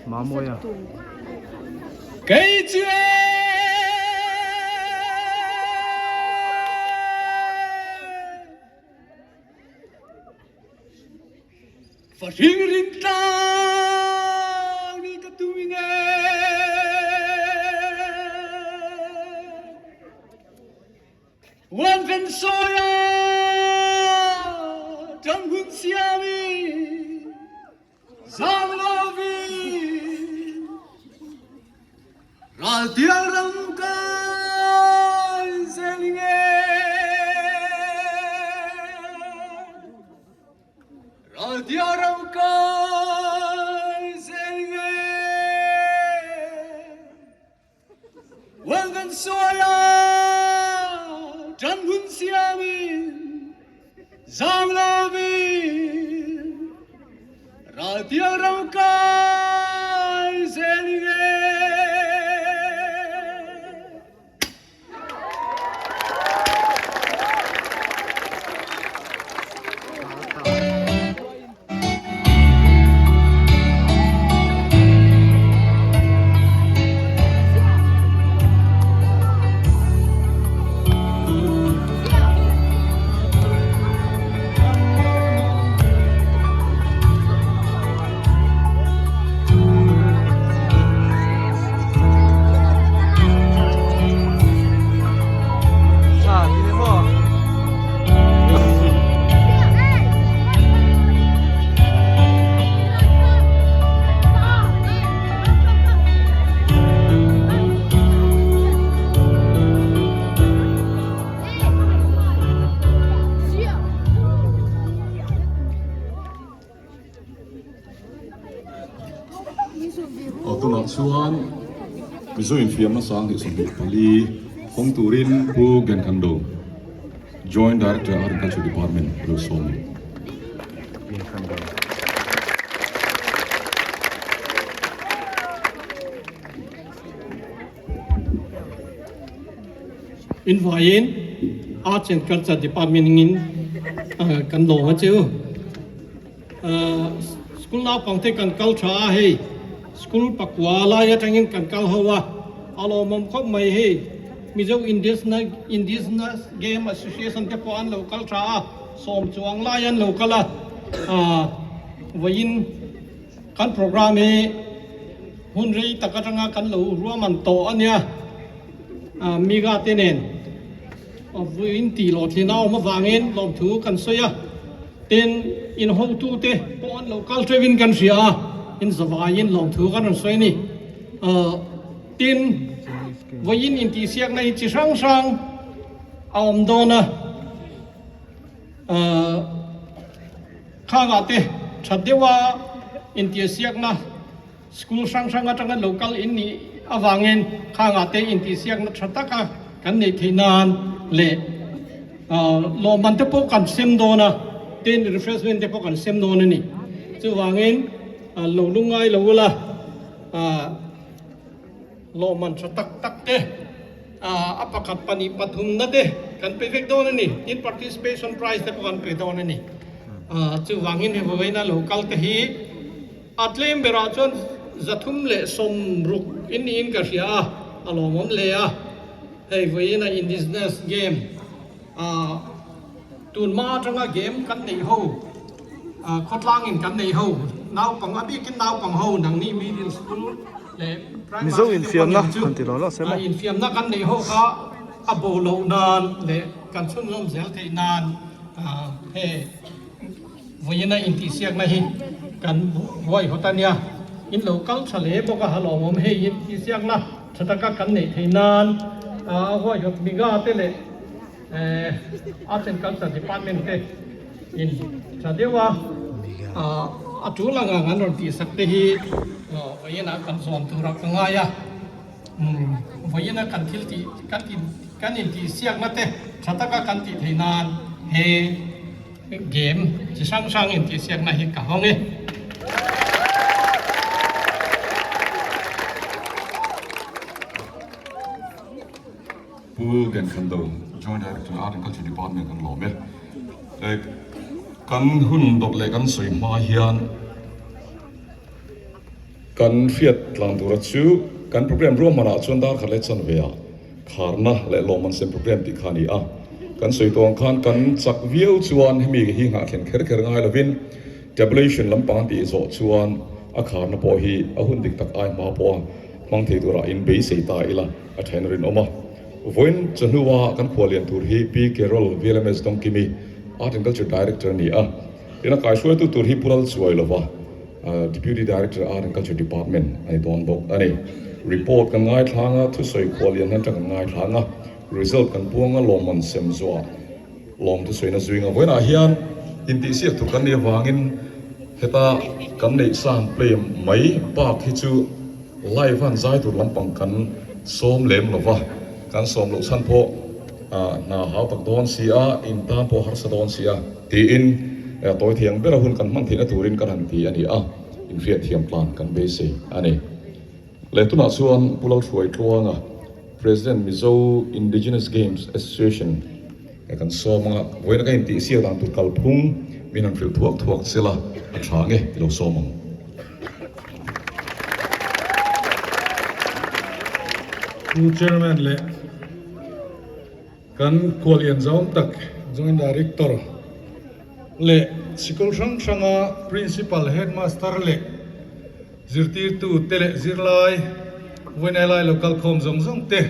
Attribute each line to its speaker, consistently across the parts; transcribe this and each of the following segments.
Speaker 1: Mamawia.
Speaker 2: Kei chu e! Fahring rin tlang i ka tum e. Wan ven sawi a tang hun siam i zang lovin ral tiang ram kai zel nge. Raldia ram kai zel nge. Wan kan suai a ṭan hun siamin zang lovin raltiang ram kai zel nge.
Speaker 3: Aw tunah chuan Mizo infiamna 2024 hawng turin Pu Genkhando Joint Director Agriculture Department a lo sawm a ni.
Speaker 4: In vaiin Arts and Culture Department in kan lawm a che u. School naupangte kan kal tha a hei school pakua lai atangin kan kal ho a, a lawmawm khawp mai hei Mizo Indigenous Game Association te pawh an lo kal tha a, sawm chuang lai an lo kal a, vawiin kan programme hi hun rei tak atanga kan lo ruahman tawh a nia, Miga te nen vawiin tih hlawhtlin a awm avangin lawmthu kan sawi a. Tin, in hotute pawh an lo kal teuhin kan hria a, in zavaiin lawmthu kan rawn sawi a ni. Tin, vawiin intihsiakna hi chi hrang hrang a awm dawn a, khangah te tha deuha intihsiakna school hrang hrang atanga lo kal in nih avangin khangah te intihsiakna tha taka kan neih theih nan leh lawmman te pawh kan sem dawn a, tin refreshment te pawh kan sem dawn a ni. Chuvangin lo lungngai lo ula lawmman tha tak tak te a pakhat pahnih pathumna te kan pe vek dawn a ni. Tin participation prize te pawh kan pe dawn a ni. Chuvangin hei vawiina lo kal te hi A tlem berah chuan 360 in niin ka hria a, a lawmawm hle a. Hei vawiin a Indigenous game ah tun hma atanga game kan neih ho, khawtlangin kan neih ho, naupang a bikin naupang ho nangni middle school leh primary te pawh nen chu infiamna kan neih ho kha a bo loh nan leh kan chhunzawm zel theih nan hei Vawiina intihsiakna hi kan huaihawt a nia, in lo kal tha hle bawk a, halawmawm hei intihsiakna tha taka kan neih theih nan a huaihawt miga te leh Arts and Culture Department te in tha deuh a, a tul ang ang an rawn tihsak te hi vawiina kan zawm turah ka ngai a, vawiina kan thil tih kan intihsiakna te tha taka kan tih theih nan he Game chi hrang hrang intihsiakna hi ka hawng e.
Speaker 3: Pu Genkhando, Joint Director, Art and Culture Department kan lawm e. Kan hun dawt leh kan sawi hma hian kan hriat tlang tura chu kan program ruahmanah chuan dar khat leh chanve ah kharna leh lawmman sem program tih kha a ni a. Kan sawi tawh ang khan kan chak viau chuan hemi hi nghah thlen kher kher ngai lovin tabulation lampang tih zawh chuan a kharna pawh hi a hun dik tak ai hma pawha hmang thei turah in beisei ta ila a then rinawm a. Vawiin chawhnua kan khuah lian tur hi Pi Carol VLMS Dawngkimi, Art and Culture Director a ni a. Ina kaihruaitu tur hi Pu Lalchuailova, Deputy Director Art and Culture Department a ni dawn bawk a ni. Report kan ngaithlang a, thusawi khuah lian hlan tang kan ngaithlang a, result kan puang a, lawmman sem zuah lawm thusawina zuinga vawiinah hian intihsiak tur kan nih avangin heta kan neih san play mai bak hi chu Live an zai tur lampang kan sawm lem lo va, kan sawm loh chhan pawh hna hau tak dawn si a, in tan pawh harsa dawn si a, tiin tawi thei ang bera hun kan hman theihna turin kan han ti a ni a, inhriatthiam tlan kan beisei a ni. Leh tunah chuan Pu Lalhruai Tluanga, President Mizo Indigenous Games Association kan sawm anga, vawiin a ka intihsiak dan tur kalphung min han hrilh thuak thuak sela a tha nge i lo sawm ang.
Speaker 1: Pu Chairman leh kan khualian zawng tak Joint Director leh sikul hrang hranga Principal, Headmaster leh zirtirtu te leh zirlai Vawiinai local khawm zawng zawng te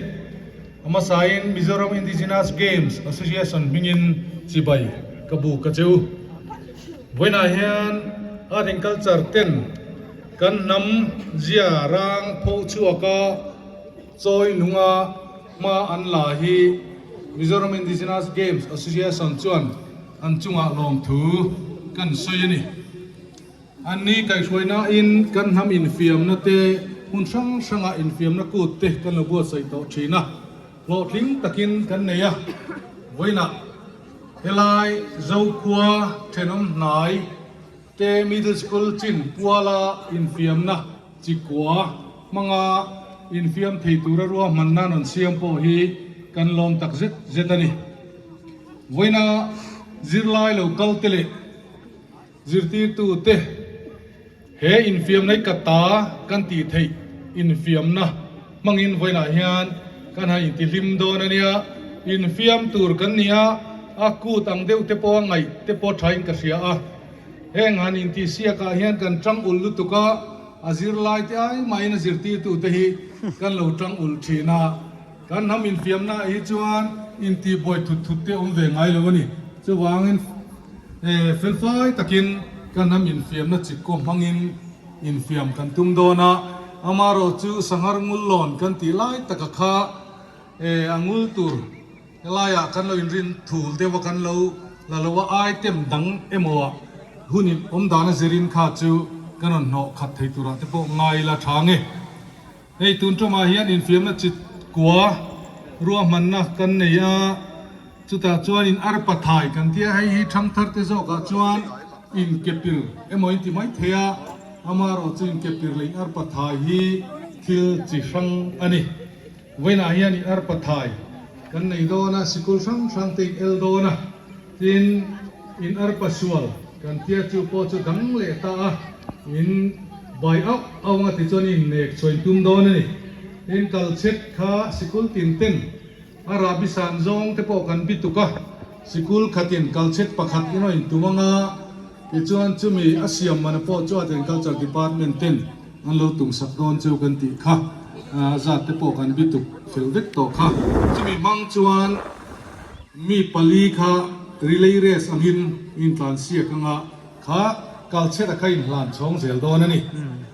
Speaker 1: a hmasain Mizoram Indigenous Games Association hmingin chibai ka bu ka che u. Vawiinah hian Art and Culture ten kan hnam zia rang pho chhuaka chawi nunga hma an la hi Mizoram Indigenous Games Association chuan an chungah lawmthu kan sawi a ni. Anni kaihhruainain kan hnam infiamna te hmun hrang hrangah infiamna kut te kan lo buatsaih tawh thin a, hlawhtling takin kan nei a. Vawiinah helai Zokhua thenawm hnai te Middle School chin puala infiamna chikua hmanga infiam thei tura ruahmanna rawn siam pawh hi kan lawm tak zet zet a ni. Vawiina zirlai lo kal te leh Zirtirtu te, he infiamna hi ka ta kan tih theih infiamna hmangin vawiinah hian kan han intihlim dawn a nia, infiam tur kan ni a, a kut ang deuh te pawh a ngaih te pawh thain ka hria a, heng han intihsiakah hian kan tang ulh lutuk a, a zirlai te ai mahin a zirtirtu te hi kan lo tang ulh thin a, kan hnam infiamna ah hi chuan intihbuai thut thut te awm ve ngai lo a ni, chuvangin. Felfai takin kan hnam infiamna chikkaw hmangin infiam kan tum dawn a, amaherawh chu sanghar ngul lawn kan tih lai taka kha a ngul tur helaiah kan lo inrin thul deuh a, kan lo la lo a, item dang emaw ah hun in awm dan a zirin kha chu kan rawn hnawh khat thei turah te pawh ngai ila tha nge. Hei tun ṭawmah hian infiamna chitkua ruahmanna kan nei a. Chutah chuan in arpa thai kan tia hei hi thangthar te zawkah chuan in ke pir emaw in ti mai thei a, amaherawh chu in ke pir leh in arpa thai hi thil chi hrang a ni. Vawiinah hian in arpa thai kan nei dawn a, sikul hrang hrang te in el dawn a, tin in arpa sual kan tia chu pawh chu dang leh ta a, in bai auh auh anga tichuan in nek chhuah in tum dawn a ni. Tin kalchhet kha sikul tin ten A rahbi san zawng te pawh kan bi tuk a, sikul khatin kalchhet pakhat in a intum anga, tichuan chumi a siam mana pawh chu Art and Culture Department ten an lo tum sak dawn chu kan tih kha, a zat te pawh kan bi tuk fel vek tawh kha. Chumi hmang chuan mi pali kha relay race angin intlan siak anga kha kalchhet a kha inhlan chhawng zel dawn a ni.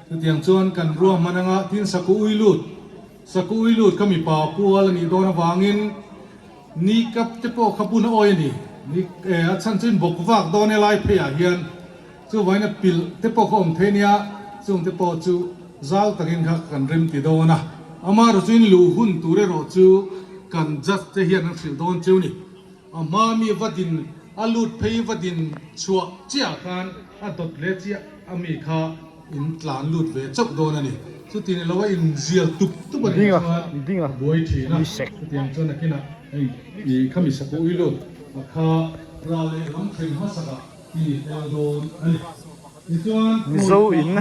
Speaker 1: Chutiang chuan kan ruahman anga tin saku ui lut. Sakui lut kha mipa pual a nih dawn avangin ni kap te pawh kha bun a awi a ni. Ni a chhan chu in bawk vak dawn e lai pheiah hian chuvain a pilh te pawh kha awm thei nia, chung te pawh chu zal takin kha kan rem ti dawn a. Amaherawh chu in luh hun tur erawh chu kan judge te hian an hrilh dawn cheu ni. A hma mi va din a lut phei va din chhuah chiah khan a dawt leh chiah a mi kha in tlan lut ve chauh dawn a ni. Chuti ni lo a in zial tup tup a nih chuan a buai thin a, chutiang chuan nakinah hei i khami sakuh i lut a kha ral leh lam thleng hmasakah.
Speaker 5: Mizo in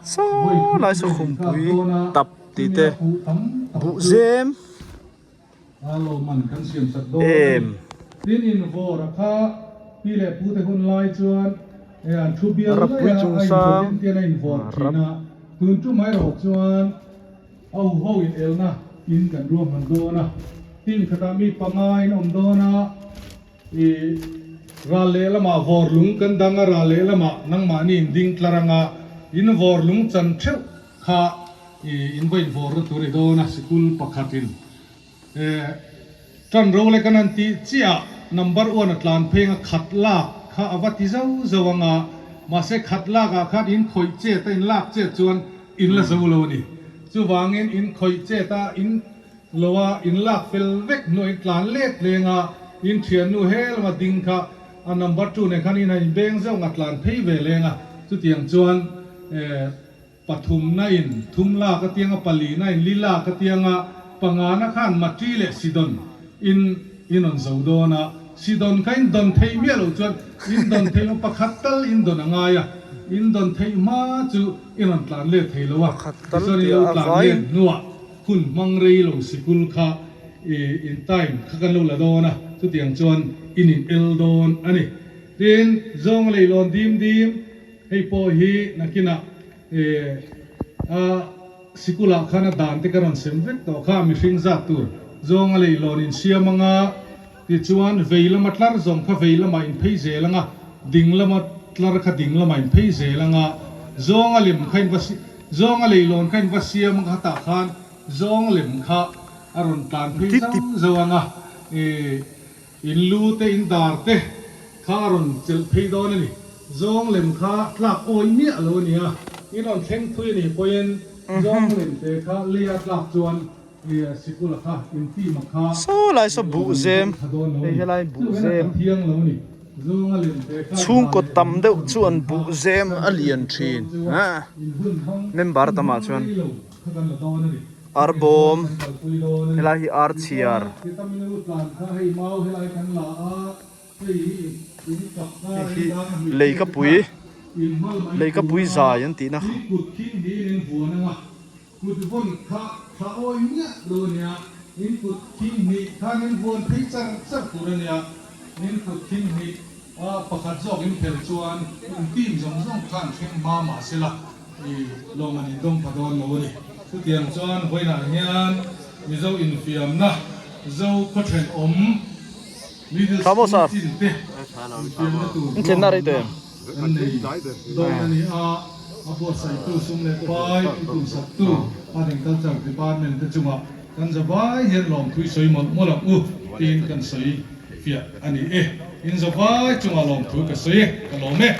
Speaker 5: Saw lai saw khumpui tap tih te buh zem em. Rappui chungsang rap thuk.
Speaker 1: I ral lehlamah vawr lung kan dang a, ral lehlamah nangmahni in ding tlar anga in vawr lung chan theuh kha i in va invawrna tur i dawn a, sikul pakhatin tan ro leh kan han tih chiah number one a tlan pheng a khat lak kha a va ti zau zau anga, mahse khat lakah khan in khawih chet a in lak chet chuan in la zo lo a ni. Chuvangin in khawih chet a in Lo a in lak fel vek hnuah in tlan let leng a, in thiannu he lama ding kha a number two nen khan in han inbeng zeuh nga tlan phei ve leng a, chutiang chuan eh pathumna in thum lak a tiang a, palina in li lak a tiang a, pangana khan Matri leh Sidon in in rawn zo dawn a, Sidon kha in dawn theih miah loh chuan in dawn theih loh pakhat tal in dawn a ngai a, in dawn theih hma chu in rawn tlan let thei lo a, tichuan in lo tlan let hnuah. Hun hmang rei lo sikul kha i in time kha kan lo la dawn a, chutiang chuan in in el dawn a ni. Tin, zawng leilawn dim dim hei pawh hi nakinah i a sikulah khan a dan te ka rawn sem vek tawh kha mihring zat tur zawnga leilawn in siam anga tichuan vei lama tlar zawng kha vei lamah in phei zel anga ding lama tlar kha ding lamah in phei zel anga zawnga lem kha in va Zawnga leilawn kha in va siam ang kha tah khan zawng lem kha a rawn tlan phei zauh zauh ang a, ih in lu te in dar te kha a rawn chelh phei dawn a ni. Zawng lem kha tlak awi miah lo a ni a, in rawn thleng thui a nih pawhin zawng lem te kha leia tlak chuan ih sikula kha in team a kha
Speaker 5: Saw lai saw buh zem hei helai buh zem chhungkaw tam deuh chuan buh zem a lian thin ah member tamah chuan ar bawm helai hi ar chhiar. Hei hi leikapui leikapui zai an tihna.
Speaker 1: Kut vawn kha tha awi miah lo a nia, in kut thing hnih khan in vuan phei char char tur a nia, in kut thing hnih a pakhat zawk in phel chuan in team zawng zawng khan thleng hma mah se la i lawng an indawng pha dawn lo a ni. Chutiang chuan vawiinah hian Mizo infiamna Zo khawthenawm Middle School chin te infiamna tur ruahmanna Kan nei dawn a ni a, a buatsaihtu sum leh pai tuitumsaktu Art and Culture Department te chungah kan za vai hian lawmthui sawi mawlh mawlh ang u tiin kan sawi fiah a ni e. In za vai chungah lawmthu ka sawi e, ka lawm e.